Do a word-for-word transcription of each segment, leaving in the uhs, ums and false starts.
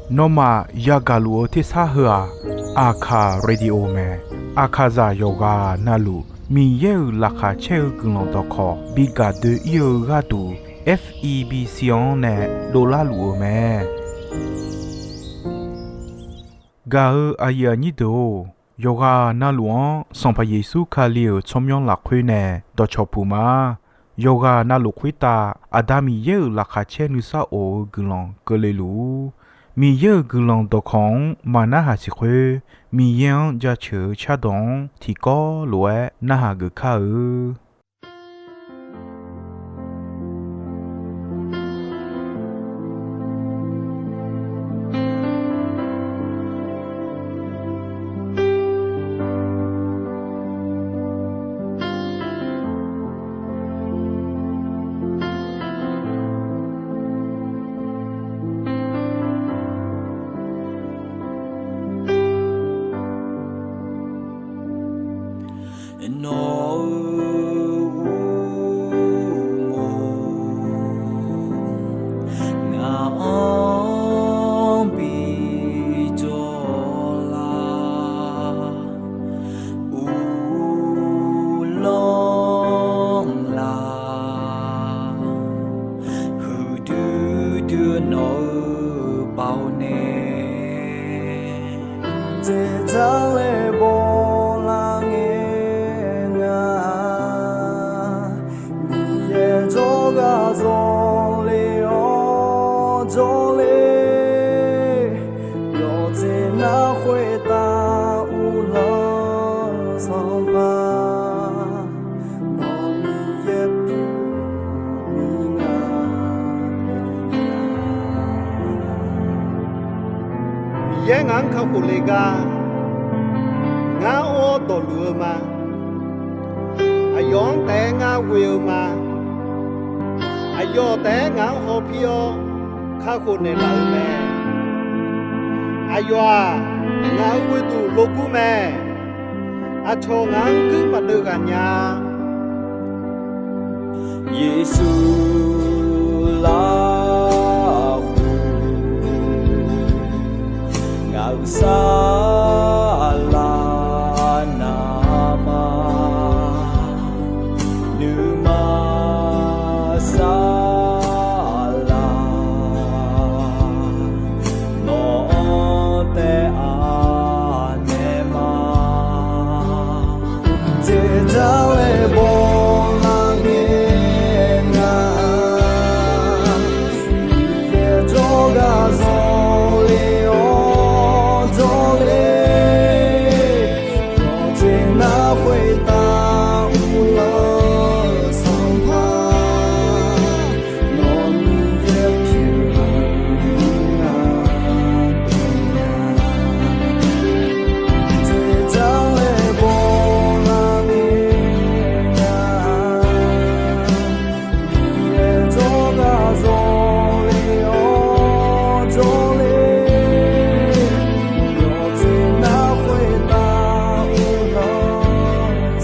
Nawmaf yagaq luf-eu tersar heu-aq, Aqkaq Radio mae. Aqkaqzaq yawqghaq navluf Miqyaer-euq laqkhaq caer-eu guiqlanq dawqkawq bi gaq doe-ir-eu gharduq, F E B C-anr nae dovlar luf-eu mae. Gaq-eu aqyuif aqnyir deuq-or, yawqghaq navluf-anr Sanqpaq Yeqsur Kali-euq tsawrmyanr lafkhoer nae dawqcawq puq ma. Yawqghaq navluf khoertav Aqda Miqyaer-euq laqkhaq caer nuisar of-eu guiqlanq keuvle luf-ur. Miqyaer-euq guiqlanq dawqkawq-anr maqnarhaq siq khoer, Miqyaer-anr jaceuq-eu cardawq-anr tiqkawv lof-aer narhaq geuf kar-eu. Nawq-euq uqmov ngaq-anr bi jawr lar, uvlanr lar, huiqdui dui nawq-euq baoq nae, dzaeqdzaq laer bawlar ngae nga. Miqyaer jawrgar zawle-awr jawrle, yawqjeq nar khoertav uvlanr-eu Sanqpaq, nawq Miqyaer pyeuf-eu nga. Miqyaer ngaq-anr kakhof le gar, ngar or-awr dawqluf-eu ma. Aqyawf-anr taef-aer ngar ghoe-eu ma. Aqyawf taef-aer ngaq-anr hawpir-awr kakhof naeqlaf-eu mae. Aqyawf-aq, ngaq-euq ghoeduq logur mae. Aqcawq ngaq-anr guir maqdeuv ghaq nya-a. Yeqsur lafkhoer ngaq-euq saflar navma nuima saflar nawq-anr taef-a naeq ma. Dzaeqdzaq laer bawlar ngae nga. Miqyaer jawrgar zawle-awr jawrle, yawqjeq nar khoertav uvlanr-eu Sanqpaq, nawq Miqyaer pyeuf-eu nga. Dzaeqdzaq laer bawlar ngae nga. Miqyaer jawrgar zawle-awr jawrle, yawqjeq nar khoertav uvlanr-eu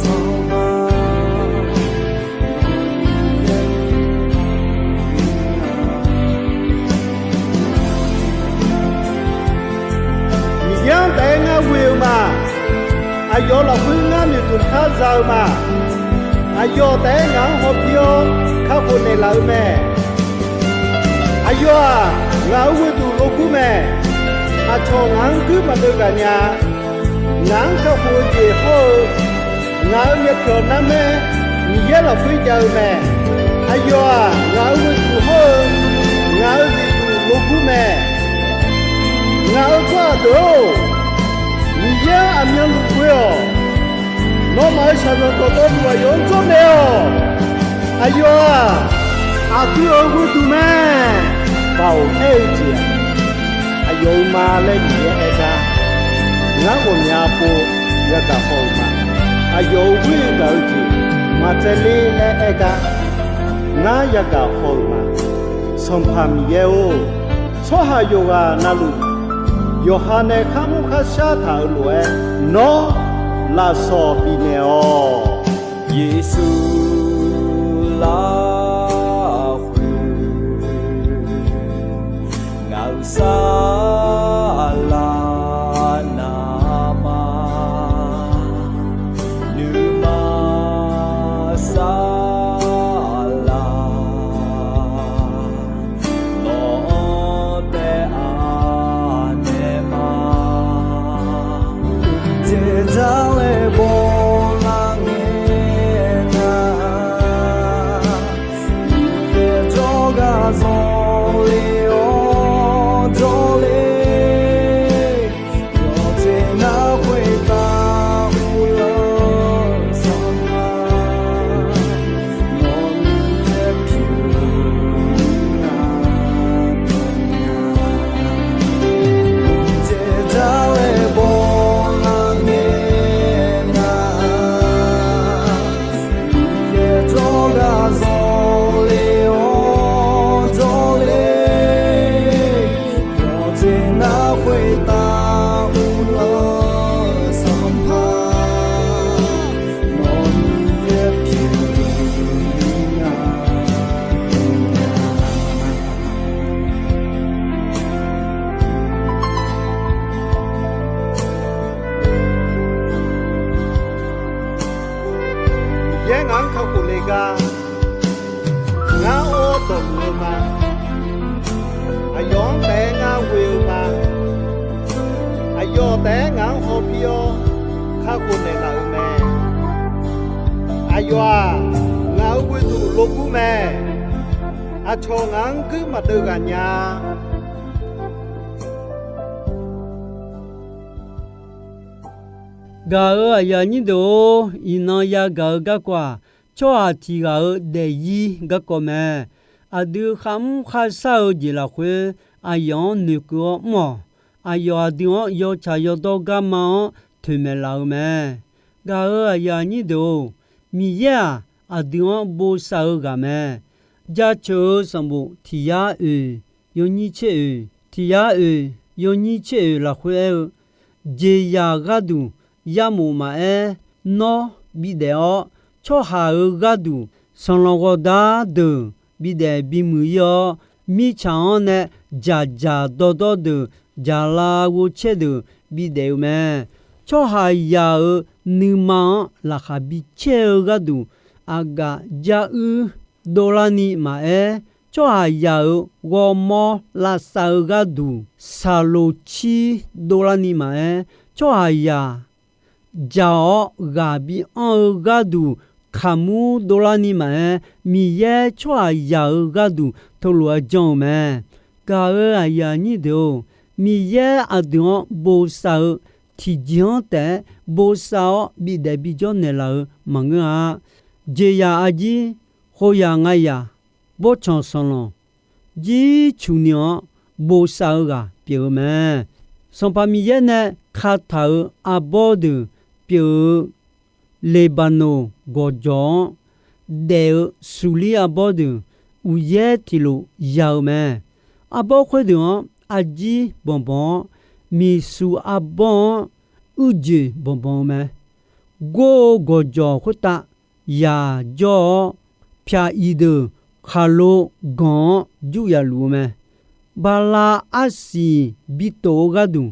Sanqpaq, nawq Miqyaer pyeuf-eu nga. Miqyaer-anr taef-aer ngar ghoe-eu ma. Aqyawf lafkhoer ngar noeqtmq khar za-eu ma. Aqyawf taef-aer ngaq-anr hawpir-awr kakhof naeqlaf-eu mae. Aqyawf-aq, ngaq-euq ghoeduq logur mae. Aqcawq ngaq-anr guir maqdeuv ghaq nya-a. Ngaq-anr kakhof-eu jeq hawr-eu, ngaq-euq myavpyawq narmaer Miqyaer lafkhoer jav-eu mae. Aqyawf-aq, ngaq-euq ghoeduq hawr-eu, ngaq-euq zifduq logur mae. Ngaq-euq tsawrhaq deuq-or, Miqyaer-anr aqmyanluf ghoe-awq. Nawmaf-euq shaqzanq dawqtawvluf aqyawf-anr jawrnaeq-awq. Aqyawf-aq, aqdui-euq ghoeduq mae. Baoq aer-eu jeq-aq, aqyawf-euq ma laer Miqyaer aer gar, ngar ghawqmya pov yagaq haw-euq ma. Aqyawf-euq ghoer gaq-eu jeq maqtsaevler laer aer gar, ngar yagaq haw-euq ma. Sanqpaq Miqyaer-or, tsawrhaq yawqghaq navluf, yawqha nae kharmr kharshar taq-euq lof-aer, nawr lafsawq bifnaeq-awq. Yeqsur lafkhoer Saqlaq navmaqnui ma saqlaq, nawq-anr taef-a naeq ma. Jeqzaq laer bawlar ngae nga, Miqyaer jawrgar zanqler-awr jawrler, yawqjeq nar khoertav uvlanr sanqpaq, nawq Miqyaer pyeuf-eu nar dawqnya. Jeqzaq laer bawlar ngae nga, Miqyaer jawrgar zanqler-awr jawrler, yawqjeq nar khoertav uvlanr-eu sanqpaq, nawq Miqyaer pyeuf-eu nar dawqnya. Miqyaer ngaq-anr kakhof le gar, ngar or dawqmuiq-eu ma. Aqyawf-anr taef-aer ngar ghoe-eu ma. Aqyawf taef-aer ngaq-anr hawpir-awr kakhof naeqlaf-euq mae. Aqyawf-aq, ngaq-euq ghoeduq logur mae. Aqcawq ngaq-anr guir maqdeuv ghaq nya. Gaq-euq aqyuif aqnyir deuq-or, iqnan yagaq-eu garkawv-aq, tsawrhaq tiq ghaq-euq daefzir garkawv mae. Aqdui kharmr kharshar-eu jeq lafkhoer, aqyawf-anr noeqkeuv-awr mr-awq. Aqyawf aqdui-anr yawtsaq yawdawr garma-anr toeqmaeq laf-eu mae. Gaq-euq aqyuif aqnyir deuq-or, Miqyaer-aq, aqdui-anr bosav-eu ghaq mae. Jaceuq-eu sanqbof tiq yar oeq, yawnyir tser oeq, tiq yar oeq, yawnyir tser oeq lafkhoer aer-eu, jeqzaq gharduq yarmof maqaer, nawr bidaef-awr, tsawrhaq-euq gharduq sanqlanq ghawqdar deuq bidaef bimuiq ir-awr, mirtsaq-anr nae dzaqdzaq dawrdawr deuq, dzaqlav ghovcaer deuq bidaef-eu mae. Tsawrhaqzaq-euq nuima-anr laqkhaq bicaer-eu gharduq, aqgaf jaruir dovlarni maqaer, tsawrhaqzaq-euq ghawrmawr lavsav-eu gharduq, saqloq cir dovlarni maqaer, tsawrhaqzaq dzaq-awr ghaq bi anr-eu gharduq, kaqmur dovlarni maqaer, Miqyaer tsawrhaqzaq-euq gharduq teulof-aer janr-eu mae. Gaq-euq aqyuif aqnyir deuq-or, Miqyaer aqdui-anr bosav-eu tiqjeq-anr taef-aer bosav-awr bidaef bijawr naeqlaf-eu maqngeur-a. Jeqzaq arjir, khoeryaq ngayaq, bawrtsanq sanqlanq, jircuq ni-anr bosav-eu ghaq pyeuf-eu mae. Sanqpaq Miqyaer nae kataq-euq arbawr deuq pyeuf-eu Leqbaqnoq gawqjawq-anr daef-eu suqlir arbawr deuq uqyaer tiqlof ya-eu mae. Arbawr khoerdeuq-anr arjir banqbanq-awr, miqsuq arbawr-anr uiqjoeq banqbanq-eu mae. Gor-eu gawqjawq khoertav yaq jawr-awr, pyaq iq deuq khaqlo ganq-anr jur yaf luf-eu mae. Bala arsiq bitof-eu gharduq,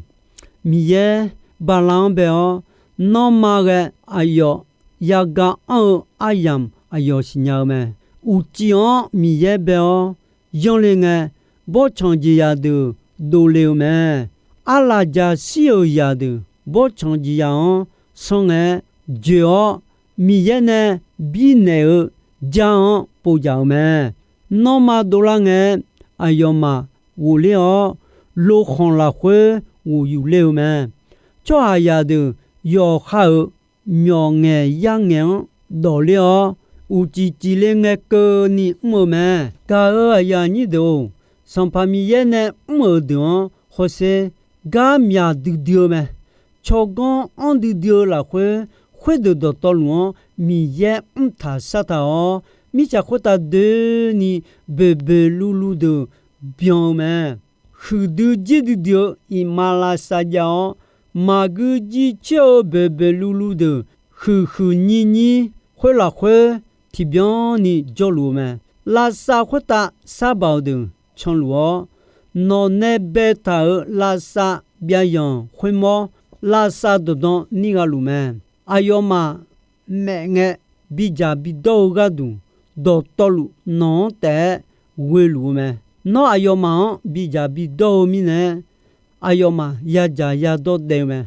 Miqyaer bala-anr bae-awr, nanrma ghae aqyawf yaga anr-eu aryamq aqyawf siqnya-eu mae. Uqcif-anr Miqyaer bae-awr yanr le ngae, bawrtsanq jeqzaq deuq dovle-eu mae. Arlaqjaq shir-euq zaqdeuq bawrtsanq jeqzaq-anr sanr ngae joeq-awr, Miqyaer nae birnaeq-eu jar-anr povjaq-eu mae. Nanrma dovlar ngae, aqyawfmaf ghofler-awr, lokhanq lafkhoer ghof yufler-eu mae. Tsawrhaqzaq deuq yawqha-euq myawqngaeq yarngaeq-anr dawqler-awr, uqcif cifle ngae keuvni mr-eu mae. Gaq-euq aqyuif aqnyir deuq-or, Sanqpaq Miqyaer nae mr-euq deuq-anr hawsher, gar myaq duidui-eu mae. Tsawrganr anr duidui-eu lafkhoer, khoerdeuq dawqtawvluf-anr Miqyaer mrtaq shartaq-awr, mirtsaq khoertav doeni boeqboeq luvluv deuq byan-eu mae. Huiqdui jir duidui-eu iqmalavshav jav-awr, maqgui jircoer-eu boeqboeq luvluv deuq huiqhuiq nyirnyir khoer lafkhoer tiqbyan ni jawrluf-eu mae. Lavsav khoertav sarbaq-eu deuq canluf-awr, Nawq nae baetaq-euq lavsav byavyanq khoermawr, lavsav dawqdan nir gha luf mae. Aqyawfmaf maef ngae bidzaq bidawr-eu gharduq, dawqtawvluf nawq-anr taef-aer ghoe luf-eu mae. Nawr aqyawfmaf-anr bidzaq bidawr-eu mirnae, aqyawfmaf yadzaq yadawr daef-eu mae.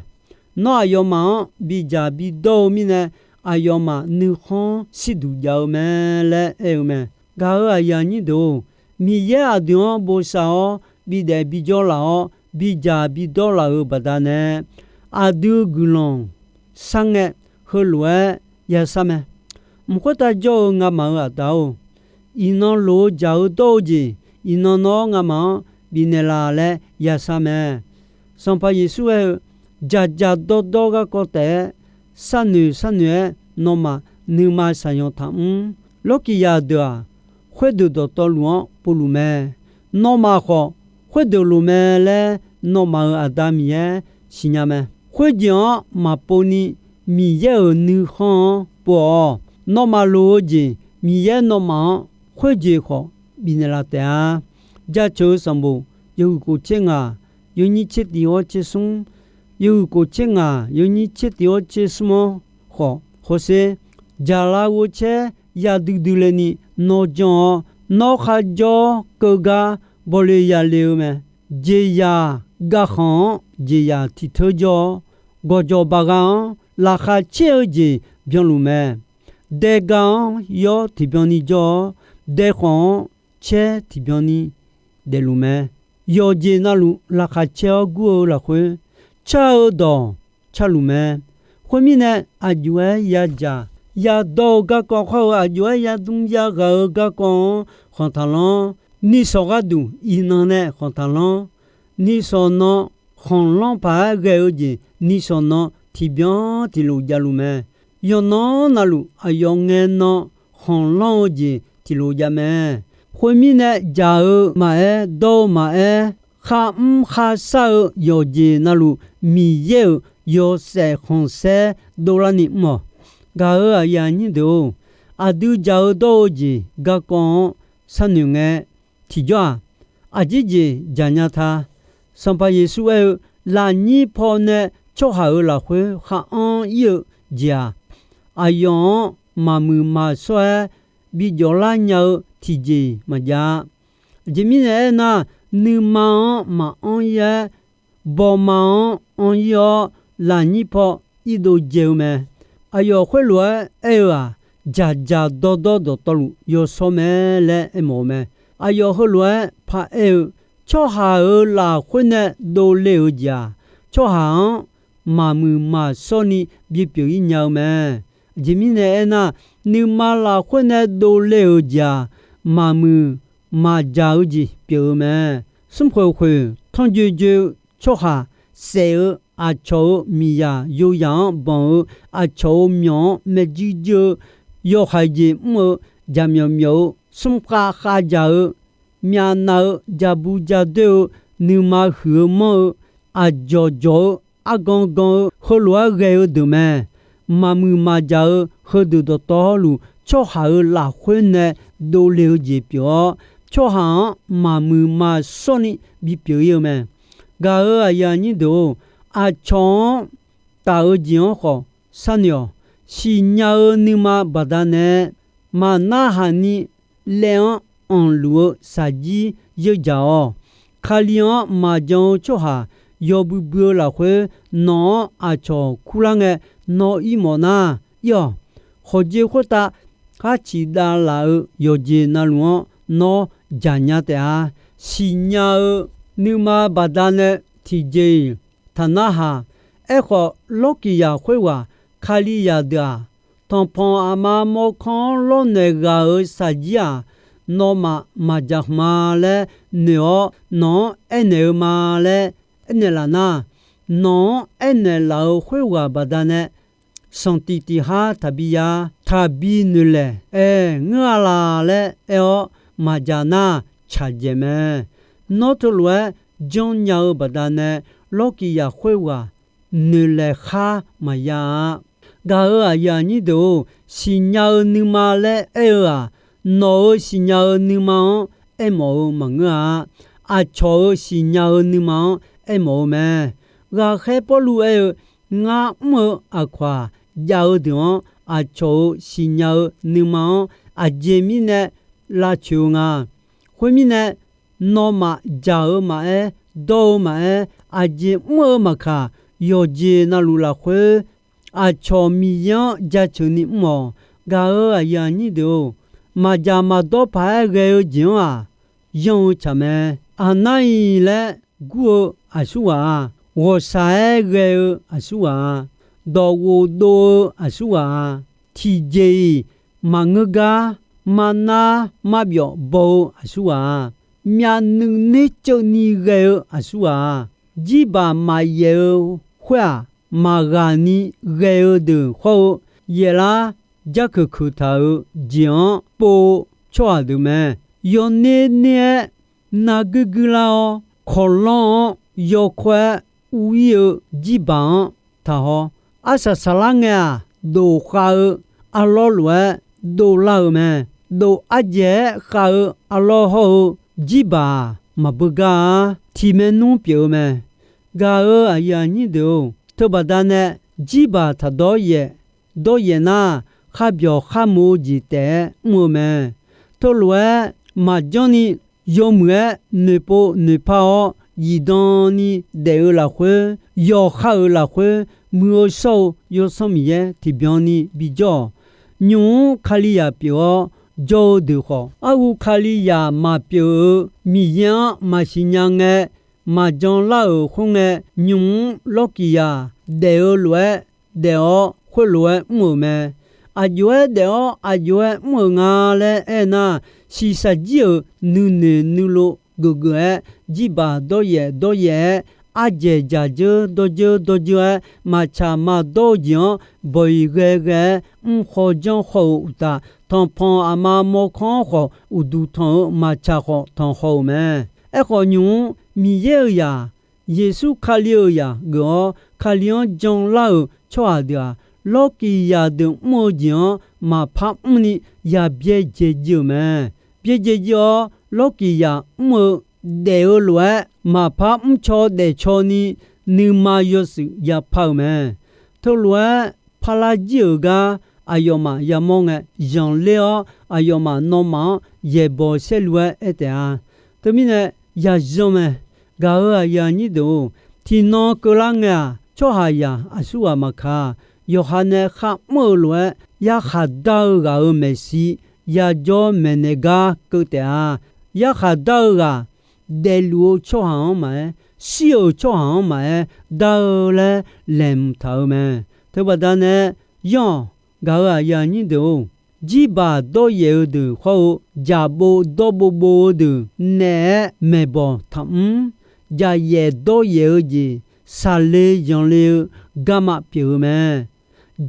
Nawr aqyawfmaf-anr bidzaq bidawr-eu mirnae, aqyawfmaf nuikhanr shirduq jav-eu mae laer aer-eu mae. Gaq-euq aqyuif aqnyir deuq-or, Miqyaer aqdui-anr bosav-awr, bidaef bijawr laf-awr, bidzaq bidawr laf-euq baqdanae, aqdui guiqlanq sharngae, heulof-aer yashar mae. Mq khoertav jawr-eu ngamaf-euq Aqda-or, iqnan loq-eu dzaq-eu dawr-eu jeq, iqnan nawr ngamaf-anr bifnaeq laf laer yashar mae. Sanqpaq Yeqsur aer-eu, dzaqdzaq dawrdawr garkawv taef-aer, sharnoeq sharnoeq-aer nawmaf nuima shaqyanq taqmr. Lawrkiqzaq deuq-aq, khoerdeuq dawqtawvluf-anr povluf mae. Nawmaf khawf, khoerdeuq loq mae laer nawmaf-euq Aqda Miqyaer siqnya mae. Khoerjeq-anr maqpov ni Miqyaer-euq nuikhanr-anr pov-awq. Nawmaf loq-eu jeq, Miqyaer nawmaf-anr khoerjeq khawf bifnaeq laf taef-a. Jaceuq-eu sanqbof yawhuiq kof tser ngaq, yawnyir tser tiq hawr tser smr, yawhuiq kof tser ngaq, yawnyir tser tiq hawr tser smr-anr khawf hawsher. Dzaqlar ghovcaer ya duidui le ni nawr janr-awr, nawr kharjawr keuv gar bawle yale-eu mae. Jeqzaq gavkhanq-anr jeqzaq tiq teur jawr-awr, gawqjawq baqgha-anr laqkhaq caer-eu jeq byanluf mae. Daega-anr yawr tiqbyan ni jawr-awr, daekhawf-anr caer tiqbyan ni daefluf mae. Yawqjeq navluf laqkhaq caer-awr gur-eu lafkhoer, car-eu dawq carluf mae. Khoermirnae, aqjox-aer yadzaq yadawr-eu garkawv khawr-eu, aqjox-aer yadm yaghaq-eu garkawv-anr khanq taqlanr. Nishawq gharduq iqnan nae khanq taqlanr. Nishawq nan khanqlanr paq-aer ghae-eu jeq, nishawq nan tiqbyan tiqlof javluf mae. Yawqnan navluf aqyawf ngae nan khanqlanr-eu jeq tiqlof jav mae. Khoermirnae, dzaq-eu maqaer, dawr-eu maqaer, kharmr kharshar-eu yawqjeq navluf, Miqyaer-euq yawshaef khanqsaer dovlarni mr-awq. Gaq-euq aqyuif aqnyir deuq-or, aqdui dzaq-eu dawr-eu jeq garkawv-anr sharnoeq ngae, tiqjawr-aq, aqjeq jeq dzaqnya ta. Sanqpaq Yeqsur aer-eu, lafnyir paw nae tsawrhaq-euq lafkhoer khar anr ir-eu jeq-aq, aqyawf-anr maqmuiq maqshawr-aer bijawf lar nya-eu tiqjeq maqjav-a. Aqjeq mirnae aernar, nuima-anr maqanr ir-aer, bawma-anr anr ir-awr, lafnyir paw irdov dzae-eu mae. Aqyawf khoerlof-aer aer-eu-aq, dzaqdzaq dawrdawr dawqtawvluf yawshawr mae laer aermawf-eu mae. Aqyawf heulof-aer paraer-eu, tsawrhaq-euq lafkhoer nae dovle-euq jeq-aq, tsawrhaq-anr maqmuiq maqshawr ni bipyeuf ir nya-eu mae. Aqjeq mirnae aernar, nuima lafkhoer nae dovle-euq jeq-aq, maqmuiq maqjaq-eu jeq pyeuf-eu mae. Smrkhoeq khoeq tanrjoe joe-eu tsawrhaq saef-eu aqcawq-euq miqzaq yoyaq-anr banq-eu, aqcawq-euq myawq-anr maerjuir juir-eu, yawhaiq jeq mr-eu, jaqmyawf myawf-eu, smrkhav khavdzaq-eu, myavnav-eu, jaqbu jadoer-eu, nuima huiq-eu manr-eu, aqdzawq dzawq-eu, argan gan-eu, heulof-aer ghae-eu deuq mae. Maqmuiq maqjaq-eu heudeuq dawqtawvluf, tsawrhaq-euq lafkhoer nae dovle-eu jeq pyeuf-awr, tsawrhaq-anr maqmuiq maqshawr ni bipyeuf ir-eu mae. Gaq-euq aqyuif aqnyir deuq-or, aqcawq-anr taf-eu jeq-anr khawf sharnoeq-awq. Siqnya-eu nuima baqdanae, maqnarhaq ni laev-anr anqluf-eu shaqjir yeurdzaq-awq. Kali-anr maqjan-eu tsawrhaq yawbui bui-eu lafkhoer, nawq-anr aqcawq kurlar ngae nawr ir mawf nar, ir-awq. Khawqjeq khoertav khar ciqdav laf-eu yawqjeq navluf-anr nawr dzaqnya taef-a. Siqnya-eu nuima baqdanae tiqjeq-iq taqnarhaq. Aerkhawf, lawrkiq zaq khoerghaq Kalizaq deuq-aq, tanqpanq aqma mawrkanr-anr lawrnaeq ghaq-euq shaqjir-aq, nawmaf maqdzaq hmq-a laer noeq-awr, nawq-anr aernaeq-eu ma laer aernaeq laf nar, nawq-anr aernaeq laf-euq khoerghaq baqdanae sanqtiq tiq har taqbi ya, taqbi noeqlaeq aer ngeur-a laq laer aer-awr maqdzaq nar, tsaqdzaeq mae. Nawr teulof-aer janrnya-eu baqdanae, lawrkiq zaq khoerghaq noeqlaeq khar maqya-a. Gaq-euq aqyuif aqnyir deuq-or, siqnya-eu nuima laer aer-eu-aq, nawq-euq siqnya-eu nuima-anr aermawf-eu maqngeur-a. aqcawq-euq siqnya-eu nuima-anr aermawf-eu mae. Ghaqkhaer Pawrluv aer-eu, Ngar mr-eu aqkawq-aq, jav-eu deuq-anr aqcawq-euq siqnya-eu nuima-anr aqjeq mirnae lavcoeq-eu nga. Khoermirnae, nawmaf jaq-eu maqaer, dawr-eu maqaer, aqjeq mr-eu maqkaq, yawqjeq navluf lafkhoer aqcawq Miqyaer-anr jaceuq ni mr-awq. Gaq-euq aqyuif aqnyir deuq-or, maqjaq maqdawr paq-aer ghae-eu jeq-anr-aq, yanr-eu tsaq mae. Aqnar-iq laer gur-eu aqsurghaq-a, ghawqshaq-aer ghae-eu aqsurghaq-a, dawqghof dov-eu aqsurghaq-a, tiqjeq-iq maqngeur gar, marnar marbyawf baw-eu aqsurghaq-a, myavnuiv nerceuvni ghae-eu aqsurghaq-a, jirbaq maqyaef-eu khoer-aq, maqghaq ni ghae-eu deuq hawr-eu, yaeflar jarkeuq keuq taq-euq jeq-anr pov-eu tsawrhaq deuq mae. Yawner ner-aer narguir guirlar-awr, kawqlanr-anr yawkawr-aer ur-ir-eu jirbaq-anr taqhaw. Arsaq saqlar ngae-aq, dof khav-eu arlawr lof-aer dovlar-eu mae. Dof ardzaeq-aer khav-eu arlawr hawr-eu jirbaq-aq, maqbeugar-a. Tiq maernmr pyeuf-eu mae. Gaq-euq aqyuif aqnyir deuq-or, teubaqda nae jirbaq taqdawr yaef, dawryaef nar, kharbyawq kharmoq-eu jeq taef-aer mr-eu mae. Teulof-aer maqjanr ni, yawmuiq-aer noeqpov noeqpar-awr, zifdan ni daef-eu lafkhoer, yawqha-euq lafkhoer, muiq-eu shawr-eu Yawsanr Miqyaer tiqbyan ni bijawr-awq. Nymq-mr Kalizaq pyeuf-awr jawr-eu deuq khawf, arhu Kalizaq maqpyeuf-eu Miqyaer-anr maqsiq nya ngae, maqjan lar-euq khoerngae, nymq-mr lawrkiq yaq daef-eu lof-aer daef-awr, khoerlof-aer mr-euq mae. Aqjox-aer daef-awr aqjox-aer mr-euq nga laer aernar, shiqshaq jir-euq nuinoeq nuilov geufgeuf-aer, jirbaq dawryaef dawryaef-aer, ardzaeq dzaq dzeur dawr dzeur dawr dzeur-aer, maqtsaq maqdawr-eu jeq-anr bawq-iq ghae ghae-aer mr khaw janr khaw-euq uqtaf, tanqpanq aqma mawrkawr-anr khawf uqduq tanq-eu maqtsaq khawf tanq haw-euq mae. Aerkhawf, nymq-mr Miqyaer-euq zaq, Yeqsur Kali-euq zaq geuf-awr, Kali-anr janlar-euq tsawrhaq deuq-aq, lawrkiq yaq deuq mr-eu jeq-anr maqpar mrni ya byaerdzae jiv-euq mae. Byaerdzae jiv-awr, lawrkiq yaq mr-eu daef-eu lof-aer maqpar mrcaw daefcaw ni, nuima yawshuif yapar-euq mae. Teulof-aer parlar jir-euq gar aqyawfmaf yamawr ngae, zanqler-awr aqyawfmaf nawmaf-anr yaeqbawq saerlu-aer aer taef-a. Teumirnae, yazanr mae. Gaq-euq aqyuif aqnyir deuq-or, tiqnan keuvlar ngae-aq, tsawrhaqzaq aqsurghaq maqkaq, yawqha nae kharmr-eu lof-aer yarkhaq dar-eu ghaq-euq maeqshi yajawr maeqnaeq gar keuv taef-a. Yarkhaq dar-eu ghaq, daefluf-eu tsawrhaq-anr maqaer, shir-euq tsawrhaq-anr maqaer, dar-eu laer laeqhmq taq-eu mae. Teubaqda nae, yanr-awq. Gaq-euq aqyuif aqnyir deuq-or, jirbaq dawryaef-eu deuq hawr-eu, jaqbov dawrbov bov-eu deuq naeq-aer maeqbawq taqmr. Jaqyaef dawryaef-eu jeq, saqle yanqle-eu garma pyeuf-eu mae.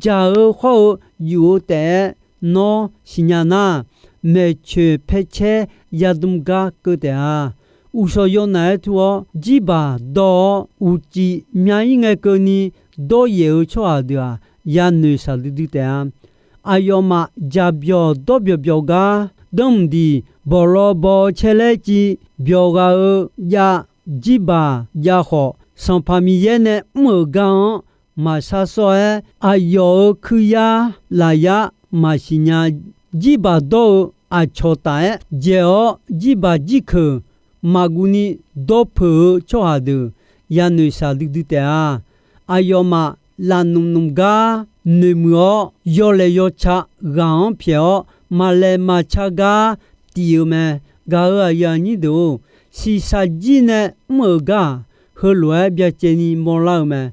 Jaq-eu hawr-eu yuf-eu taef-aer nawr siqnya nar, maeqtsoeq paercaer yadm gar keuv taef-a. Uqshawq yawnaf-aer tur-awr, jirbaq dawr-awr uqcif mya-ir ngae keuvni dawryaef-eu tsawrhaq deuq-aq, yanoeq shaqdui dui taef-a. Aqyawfmaf jaqbyawq dawrbyawq byawq gar, danrmq diq bawqlaw baw caer laer civ byawq ghaq-eu jav, jirbaq jav khawf, Sanqpaq Miqyaer nae mr-euq gar-anr maqshar sawr-aer, aqyawf-euq kuiryar lafyar maqsiq nya. Jirbaq dawr-eu aqcawq taf-aer dzaeq-awr, jirbaq jirkeuq maqguv ni dawrpeuq-eu tsawrhaq deuq yanoeq shaqdui dui taef-a. Aqyawfmaf lafnmq nmq gar noeqmuiq-awr, yawlaeq yawca ghaq-anr pyaeq-awr, maqlaeq maqca gar tif-eu mae. Gaq-euq aqyuif aqnyir deuq-or, shiqshaq jir nae mr-euq gar-aq, heulof-aer byacaevni mawrlar-eu mae.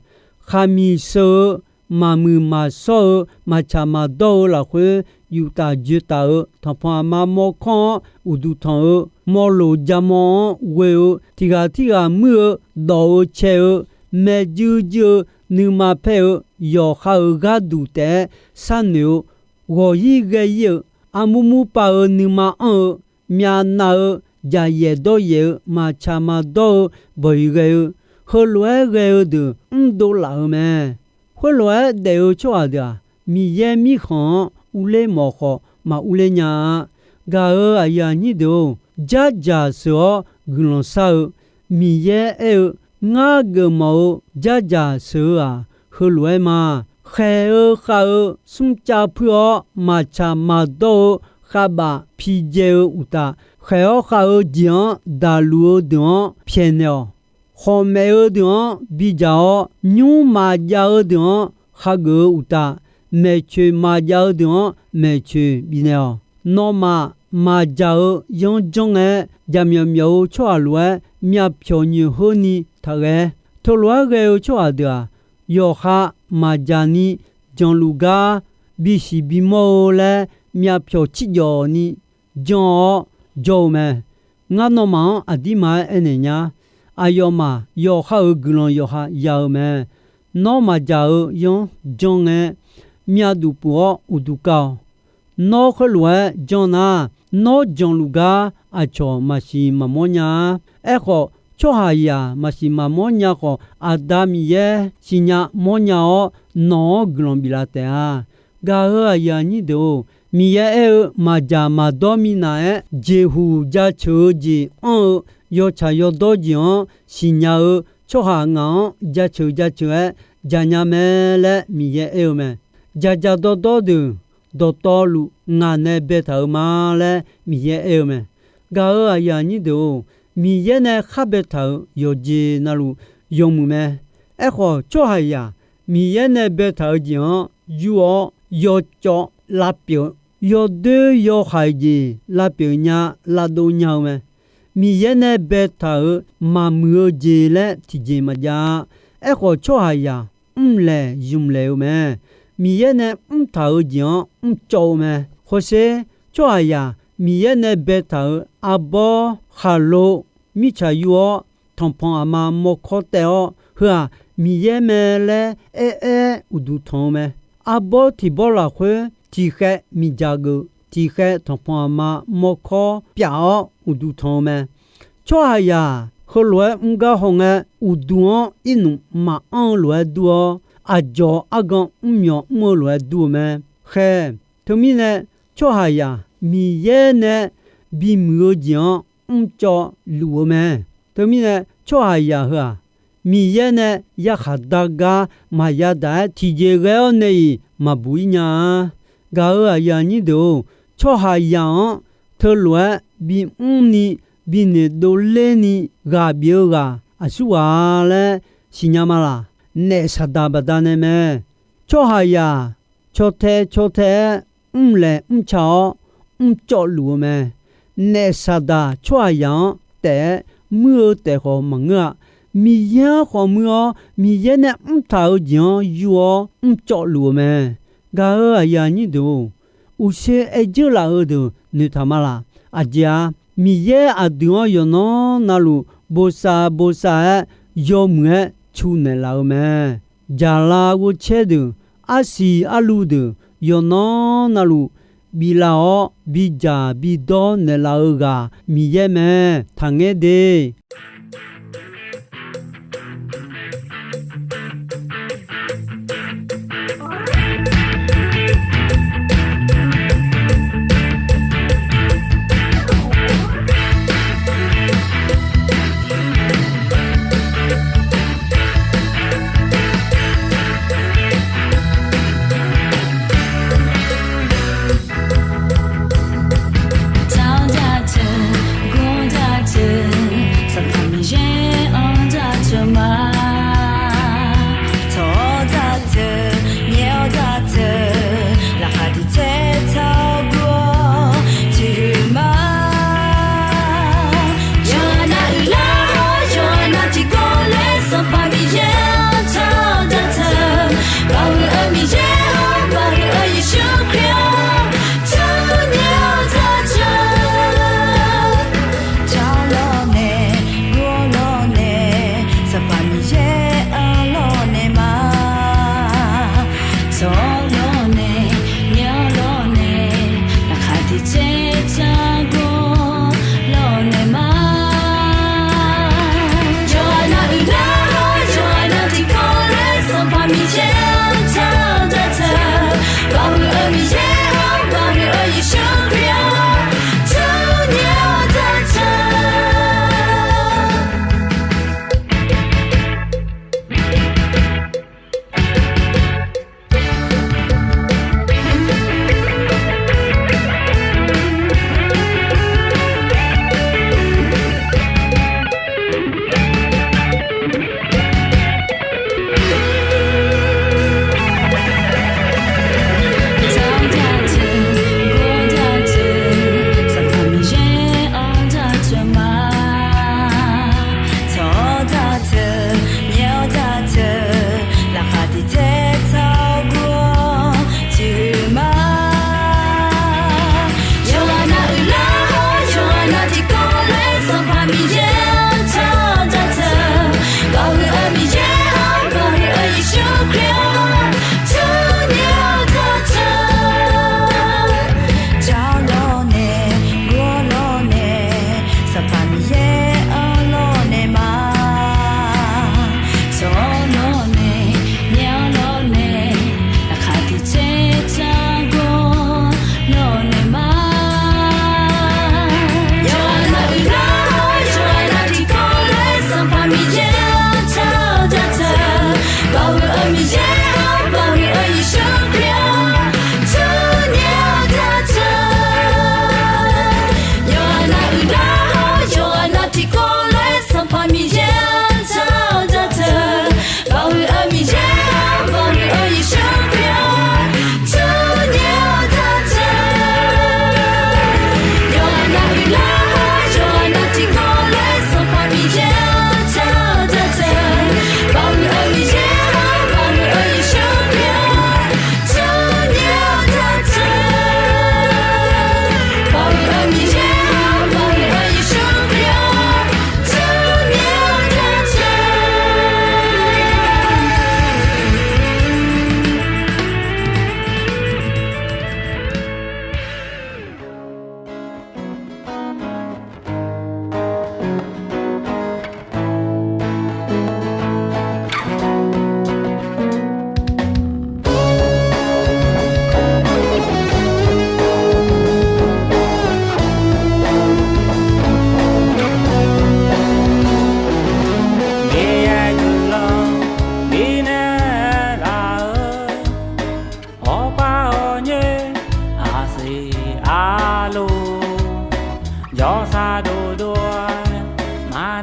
Khaqmiq sheu-eu, maqmuiq maqshawr-eu, maqtsaq maqdawr-eu lafkhoer, yuftaf dzoetaf-eu, tanqpanq aqma mawrkawr-anr uqduq tanq-eu, mawrlof jamaw-anr ghoe-eu, tiq ghaq tirghaq muir-eu, dawq-eu cae-eu, maerjuir juir-eu, nuima paer-eu, yawqha-euq gharduq taef-aer sharnoeq-eu, ghawq-ir ghae-ir-eu, armur mur pav-eu nuima anr-eu, myavnav-eu, jaqyaef dawryaef-eu, maqtsaq maqdawr-eu, bawq-iq ghae-eu, heulof-aer ghae-eu deuq mrdov laf-euq mae. Khoerlof-aer daef-eu tsawrhaq deuq-aq, Miqyaer Mirkhanq-anr urler mawf khawf maq urler nya-a. Gaq-euq aqyuif aqnyir deuq-or, jardzaq sheuq-awr guiqlanq shar-eu, Miqyaer aer-eu, Ngar geufmawf-eu jardzaq sheuq-eu-aq, heulof-aer ma. Khaeq-eu khav-eu smrcav puir-awr, maqtsaq maqdawr-eu khavbaf pidzae-eu uqtaf, khaeq-awr khav-eu jeq-anr daqluf-eu deuq-anr pyaeqnaeq-awq. Khawqmaef-eu deuq-anr bidzaq-awr, nymr maqjav-eu deuq-anr khageuf-eu uqtaf, maeqtsoeq maqjav-eu deuq-anr maeqtsoeq bifnaeq-awq. Nawmaf maqdzaq-eu yanr janr ngae, jaqmyawf myawf-eu tsawrhaq lof-aer myavpyawq nyoeq heurni taqghae. Teulof-aer ghae-eu tsawrhaq deuq-aq, yawqha maqdzaq ni janluf gar bisiq bimawr-eu laer myavpyawq cirjawf ni jan-awr jawr-eu mae. Ngar nawmaf-anr aqdirma-aer aernaeq nya. Aqyawfmaf yawqha-euq guiqlanq yawqha ya-eu mae. Nawr maqdzaq-eu yanr janr ngae, myavduq puf-awr uqduq kav-awq. Nawr khoerlof-aer janr nar, nawr janluf gar aqcawq maqsiq maqmawr nya-a. Aerkhawf, tsawrhaqzaq maqsiq maqmawr nya khawf, Aqda Miqyaer siqnya mawrnya-awr, nawq-anr guiqlanq biflaf taef-a. Gaq-euq aqyuif aqnyir deuq-or, Miqyaer aer-eu, maqdzaq maqdawr minav-aer jeqhuq jaceuq-eu jeq anr-eu, yawtsaq yawdawr jeq-anr siqnya-eu tsawrhaq ngaq-anr jaceuq jaceuq-aer dzaqnya mae laer Miqyaer aer-eu mae. Dzaqdzaq dawrdawr deuq dawqtawvluf ngaq nae baetaq-euq ma laer Miqyaer aer-eu mae. Gaq-euq aqyuif aqnyir deuq-or, Miqyaer nae khar baetaq-euq yawqjeq navluf yawmuiq mae. Aerkhawf, tsawrhaqzaq Miqyaer nae baetaq-eu jeq-anr yur-awr yawcawv lavpyeuf, yawdoer yawhaiq jeq lavpyeuf nya lavdov nya-eu mae. Miqyaer nae baetaq-euq maqmuiq-eu jeq laer tiqjeq maqjav-a. Aerkhawf, tsawrhaqzaq mrlaeq zmqlaeq-eu mae. Miqyaer nae mrtaq-euq jeq-anr mrcawv-eu mae. Hawsher, tsawrhaqzaq Miqyaer nae baetaq-euq arbawr, khaqlo, mirtsaq yur-awr, tanqpanq aqma mawrkawr taev-awr, heu-aq Miqyaer mae laer aer-aer uqduq tanq-eu mae. Arbawr tiq bawr lafkhoer tiqkhaev miqdzaq geuf, tiqkhaev tanqpanq aqma mawrkawr pyaf-awr uqduq tanq-eu mae. Tsawrhaqzaq heulof-aer mr gar hawngae, uqduq-anr irnmq maqanr-eu lof-aer dur-awr, aqdzawq argan mrmyawq mr-eu lof-aer dur-eu mae. Khaer, teumirnae tsawrhaqzaq Miqyaer nae bimuiq-eu jeq-anr mrcawv luf-eu mae. Teumirnae tsawrhaqzaq heu-aq, Miqyaer nae yarkhaq dar gar maqya daq-aer tiqjeq ghae-awr nae-iq maqbuq-ir nya-a. Gaq-euq aqyuif aqnyir deuq-or, tsawrhaqzaq-anr teulof-aer bimr ni, binoeq dovler ni ghaq bif-eu ghaq aqsurghaq-a laer siqnya ma laq? Naef Saqdaq baqdanae mae. Tsawrhaqzaq caw tae caw tae-aer mrlaeq mrca-awr mrcawv luf-eu mae. Naef Saqdaq tsawrhaqzaq-anr taef-aer muir-eu taef khawf maqngeur-a. Miqyaer-anr khawf muir-awr, Miqyaer nae mrtaq-eu jeq-anr yur-awr mrcawv luf-eu mae. Gaq-euq aqyuif aqnyir deuq-or, uqshoe aer dzeur laf-eu deuq noeqtaq ma laq? Aqjeq-a, Miqyaer aqdui-anr yawqnan navluf bosav bosav-aer yawmuiq-aer cu naeqlaf-eu mae. Jaqlav ghovcaer deuq, arsiq arluv deuq yawqnan navluf biflaf-awr bidzaq bidawr naeqlaf-eu ghaq Miqyaer mae. Taqngaer de.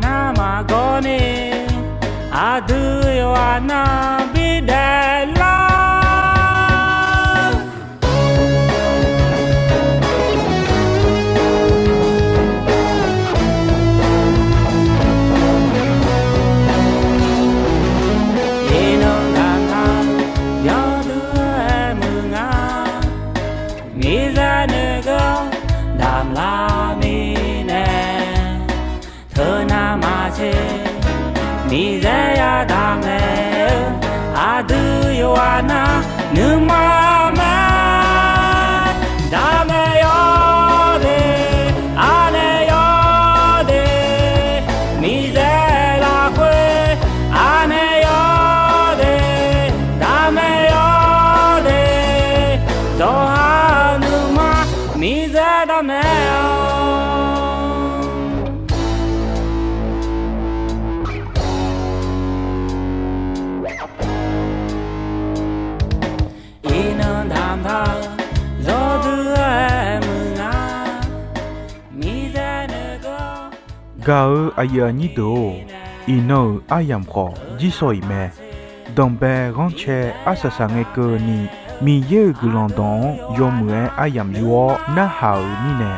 Ngamaf gawrni aqdui yawqghaq na bidaef lar. Iqnan damq-eu yawduq-aer muiq nga, miqzaq noeqgeur damq lar mirnae, teunav maqtser miqzaq yadaq mae-eu, aqdui yawqghaq na nuima mae. Daqmaeq yawde, aqnaeq yawde, miqzaq lafkhoer aqnaeq yawde, daqmaeq yawde, zawqha-eu nuima miqzaq daqmaeq-awq. Iqnan damq taq-eu yawduq-aer muiq nga, miqzaq noeqgeur. Gaq-eu aqyuif aqnyir deuq-or, iqnan-euq aryamq khawf jirsawq iq mae. Danqbae ghanrcae arsaq saqngae keuvni, Miqyaer-euq guiqlanq dawq-anr yawmuiq-aer aryamq yur-awr narhaq-euq mirnae,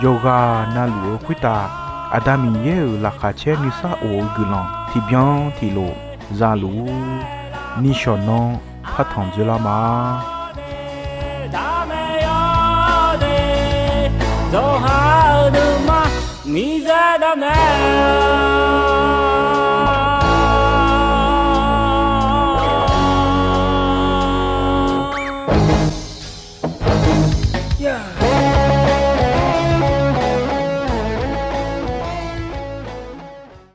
yawqghaq navluf-eu khoertav Aqda Miqyaer-euq laqkhaq caer nuisar of-eu guiqlanq tiqbyan tiqlof zaluf-ur. Nishawq nanr partanq dzoerlar ma. Zawqha-eu nuima miqzaq daqmaeq-a.